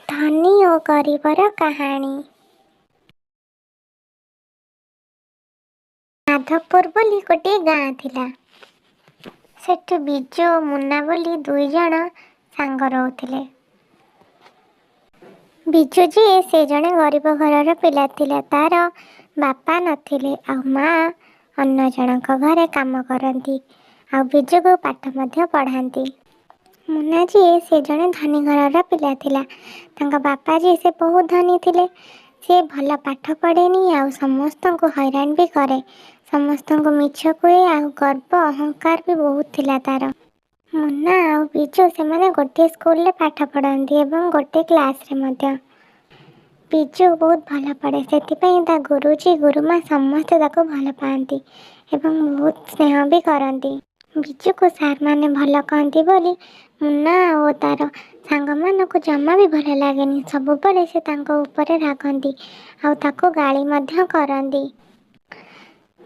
ଧନୀ ଓ ଗରିବର କାହାଣୀ। ମାଧବପୁର ବୋଲି ଗୋଟିଏ ଗାଁ ଥିଲା। ସେଠି ବିଜୁ ଓ ମୁନା ବୋଲି ଦୁଇଜଣ ସାଙ୍ଗ ରହୁଥିଲେ। ବିଜୁ ଯିଏ, ସେ ଜଣେ ଗରିବ ଘରର ପିଲା ଥିଲା। ତାର ବାପା ନଥିଲେ ଆଉ ମା ଅନ୍ୟ ଜଣଙ୍କ ଘରେ କାମ କରନ୍ତି ଆଉ ବିଜୁକୁ ପାଠ ମଧ୍ୟ ପଢ଼ାନ୍ତି। ମୁନା ଯିଏ, ସେ ଜଣେ ଧନୀ ଘରର ପିଲା ଥିଲା। ତାଙ୍କ ବାପା ଯିଏ, ସେ ବହୁତ ଧନୀ ଥିଲେ। ସେ ଭଲ ପାଠ ପଢ଼େନି ଆଉ ସମସ୍ତଙ୍କୁ ହଇରାଣ ବି କରେ, ସମସ୍ତଙ୍କୁ ମିଛ କୁହେ ଆଉ ଗର୍ବ ଅହଙ୍କାର ବି ବହୁତ ଥିଲା ତାର। ମୁନା ଆଉ ବିଜୁ ସେମାନେ ଗୋଟିଏ ସ୍କୁଲରେ ପାଠ ପଢ଼ନ୍ତି ଏବଂ ଗୋଟିଏ କ୍ଲାସରେ ମଧ୍ୟ। ବିଜୁ ବହୁତ ଭଲ ପଢ଼େ, ସେଥିପାଇଁ ତା ଗୁରୁଜୀ ଗୁରୁମା ସମସ୍ତେ ତାକୁ ଭଲ ପାଆନ୍ତି ଏବଂ ବହୁତ ସ୍ନେହ ବି କରନ୍ତି। ବିଜୁକୁ ସାର୍ମାନେ ଭଲ କହନ୍ତି ବୋଲି ମୁନା ଓ ତାର ସାଙ୍ଗମାନଙ୍କୁ ଜମା ବି ଭଲ ଲାଗେନି। ସବୁବେଳେ ସେ ତାଙ୍କ ଉପରେ ରାଗନ୍ତି ଆଉ ତାକୁ ଗାଳି ମଧ୍ୟ କରନ୍ତି।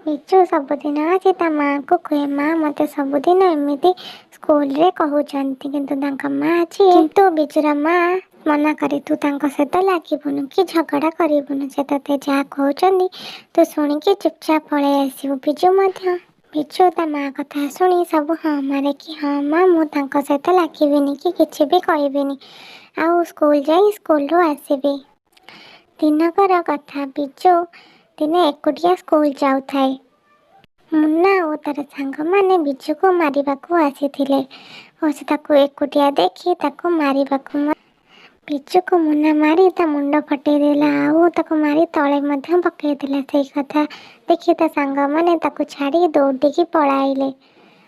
ବିଜୁ ସବୁଦିନ ଆସି ତା ମାଆକୁ କୁହେ, ମା, ମୋତେ ସବୁଦିନ ଏମିତି ସ୍କୁଲରେ କହୁଛନ୍ତି। କିନ୍ତୁ ତାଙ୍କ ମା ଯିଏ, କିନ୍ତୁ ବିଜୁର ମା ମନା କରେ, ତୁ ତାଙ୍କ ସହିତ ଲାଗିବୁନୁ କି ଝଗଡ଼ା କରିବୁନୁ, ସେ ତୋତେ ଯାହା କହୁଛନ୍ତି ତୁ ଶୁଣିକି ଚୁପଚାପ ପଳେଇ ଆସିବୁ। ବିଜୁ ମଧ୍ୟ, ବିଜୁ ତା ମା କଥା ଶୁଣି ସବୁ ହଁ ମାରେ କି ହଁ ମା, ମୁଁ ତାଙ୍କ ସହିତ ଲାଗିବିନି କି କିଛି ବି କହିବିନି ଆଉ ସ୍କୁଲ ଯାଇ ସ୍କୁଲରୁ ଆସିବି। ଦିନକର କଥା, ବିଜୁ ଦିନେ ଏକୁଟିଆ ସ୍କୁଲ ଯାଉଥାଏ। ମୁନା ଓ ତାର ସାଙ୍ଗମାନେ ବିଜୁକୁ ମାରିବାକୁ ଆସିଥିଲେ ଓ ସେ ତାକୁ ଏକୁଟିଆ ଦେଖି ତାକୁ ମାରିବାକୁ, ବିଜୁକୁ ମୁନା ମାରି ତା ମୁଣ୍ଡ ଫଟେଇ ଦେଲା ଆଉ ତାକୁ ମାରି ତଳେ ମଧ୍ୟ ପକାଇ ଦେଲା। ସେଇ କଥା ଦେଖି ତା ସାଙ୍ଗମାନେ ତାକୁ ଛାଡ଼ି ଦୌଡ଼ିକି ପଳାଇଲେ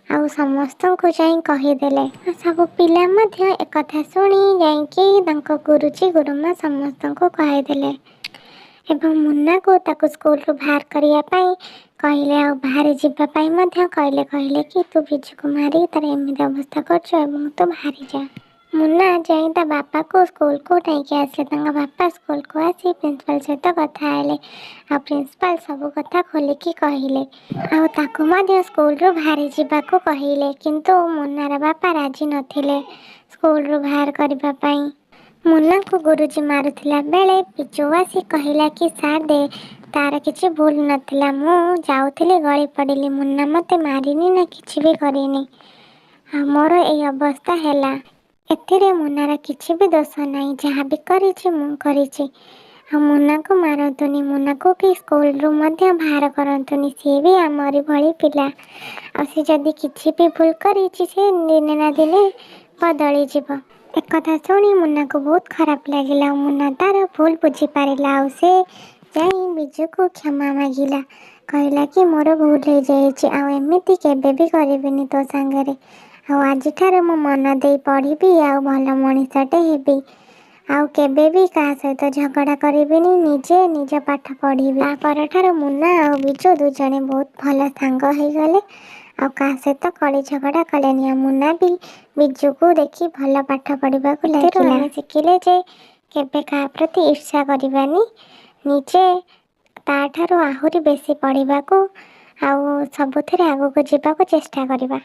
ଆଉ ସମସ୍ତଙ୍କୁ ଯାଇ କହିଦେଲେ। ସବୁ ପିଲା ମଧ୍ୟ ଏକଥା ଶୁଣି ଯାଇକି ତାଙ୍କ ଗୁରୁଜୀ ଗୁରୁମା ସମସ୍ତଙ୍କୁ କହିଦେଲେ ଏବଂ ମୁନାକୁ ତାକୁ ସ୍କୁଲରୁ ବାହାର କରିବା ପାଇଁ କହିଲେ ଆଉ ବାହାରେ ଯିବା ପାଇଁ ମଧ୍ୟ କହିଲେ। କହିଲେ କି ତୁ ବିଜୁକୁ ମାରି ତାର ଏମିତି ଅବସ୍ଥା କରୁଛୁ ଏବଂ ତୁ ବାହାରି ଯା। ମୁନା ଯାଇ ତା ବାପାକୁ ସ୍କୁଲକୁ ନେଇକି ଆସିଲେ। ତାଙ୍କ ବାପା ସ୍କୁଲକୁ ଆସି ପ୍ରିନ୍ସିପାଲ ସହିତ କଥା ହେଲେ ଆଉ ପ୍ରିନ୍ସିପାଲ ସବୁ କଥା ଖୋଲିକି କହିଲେ ଆଉ ତାକୁ ମଧ୍ୟ ସ୍କୁଲରୁ ବାହାରି ଯିବାକୁ କହିଲେ। କିନ୍ତୁ ମୁନାର ବାପା ରାଜି ନଥିଲେ ସ୍କୁଲରୁ ବାହାର କରିବା ପାଇଁ। ମୁନାକୁ ଗୁରୁଜୀ ମାରୁଥିଲା ବେଳେ ବିଜୁ ଆସି କହିଲା କି ସାର୍, ଦେ ତାର କିଛି ଭୁଲ ନଥିଲା, ମୁଁ ଯାଉଥିଲି ଗଳି ପଡ଼ିଲି, ମୁନା ମୋତେ ମାରିନି ନା କିଛି ବି କରିନି ଆଉ ମୋର ଏଇ ଅବସ୍ଥା ହେଲା। ଏଥିରେ ମୁନାର କିଛି ବି ଦୋଷ ନାହିଁ, ଯାହା ବି କରିଛି ମୁଁ କରିଛି ଆଉ ମୁନାକୁ ମାରନ୍ତୁନି, ମୁନାକୁ କି ସ୍କୁଲରୁ ମଧ୍ୟ ବାହାର କରନ୍ତୁନି। ସିଏ ବି ଆମରି ଭଳି ପିଲା ଆଉ ସେ ଯଦି କିଛି ବି ଭୁଲ କରିଛି, ସେ ଦିନେ ନା ଦିନେ ବଦଳିଯିବ। ଏକଥା ଶୁଣି ମୁନାକୁ ବହୁତ ଖରାପ ଲାଗିଲା ଆଉ ମୁନା ତାର ଭୁଲ ବୁଝିପାରିଲା ଆଉ ସେ ଯାଇ ବିଜୁକୁ କ୍ଷମା ମାଗିଲା। କହିଲା କି ମୋର ଭୁଲ ହେଇଯାଇଛି ଆଉ ଏମିତି କେବେ ବି କରିବିନି ତୋ ସାଙ୍ଗରେ ଆଉ ଆଜିଠାରୁ ମୁଁ ମନ ଦେଇ ପଢ଼ିବି ଆଉ ଭଲ ମଣିଷଟେ ହେବି ଆଉ କେବେ ବି କାହା ସହିତ ଝଗଡ଼ା କରିବିନି, ନିଜେ ନିଜ ପାଠ ପଢ଼ିବି। ତା ପରଠାରୁ ମୁନା ଆଉ ବିଜୁ ଦୁଇଜଣେ ବହୁତ ଭଲ ସାଙ୍ଗ ହେଇଗଲେ ଆଉ କାହା ସହିତ କଳି ଝଗଡ଼ା କଲେନି ଆଉ ମୁନା ବି ବିଜୁକୁ ଦେଖି ଭଲ ପାଠ ପଢ଼ିବାକୁ ଲାଗିଲା। ଆମେ ଶିଖିଲେ ଯେ କେବେ କାହା ପ୍ରତି ଈର୍ଷା କରିବାନି, ନିଜେ ତାଠାରୁ ଆହୁରି ବେଶୀ ପଢ଼ିବାକୁ ଆଉ ସବୁଥିରେ ଆଗକୁ ଯିବାକୁ ଚେଷ୍ଟା କରିବା।